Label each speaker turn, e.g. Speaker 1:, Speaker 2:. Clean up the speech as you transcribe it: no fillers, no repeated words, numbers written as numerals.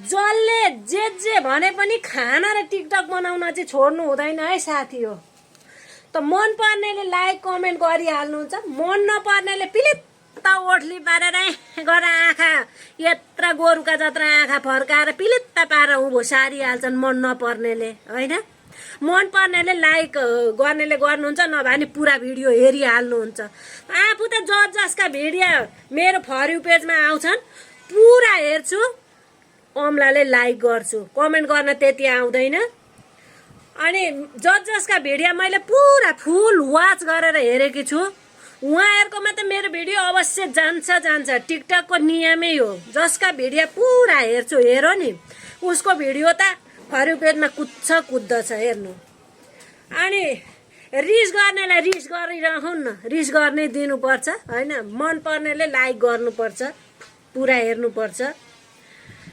Speaker 1: जसले जे भने पनि खाना र टिकटक बनाउन चाहिँ छोड्नु हुँदैन है साथी हो। त मन पर्नेले लाइक कमेन्ट गरिहाल्नुहुन्छ, मन नपर्नेले पिलित्त ओठली पारेर गरेर आँखा यत्र गोरुका जत्र आँखा फर्काएर पिलित्त पारेर उँभो सारिहाल्छन् मन नपर्नेले होइन। मन पर्नेले लाइक गर्नेले गर्नुहुन्छ, नभए नि पुरा भिडियो हेरिहाल्नुहुन्छ। आफू त जसका भिडियो मेरो फर यू पेजमा आउँछन् पुरा हेर्छु, अम्लाले लाइक गर्छु, कमेन्ट गर्न त्यति आउँदैन। अनि जसका भिडियो मैले पुरा फुल वाच गरेर हेरेकी छु उहाँहरुकोमा त मेरो भिडियो अवश्य जान्छ। टिकटकको नियमै हो, जसका भिडियो पुरा हेर्छु हेरो नि उसको भिडियो त फर यू पेजमा कुद्दछ हेर्नु। अनि रिस गर्नेलाई रिस गरिरहन् न, रिस गर्नै दिनुपर्छ होइन। मन पर्नेले लाइक गर्नुपर्छ, पुरा हेर्नुपर्छ।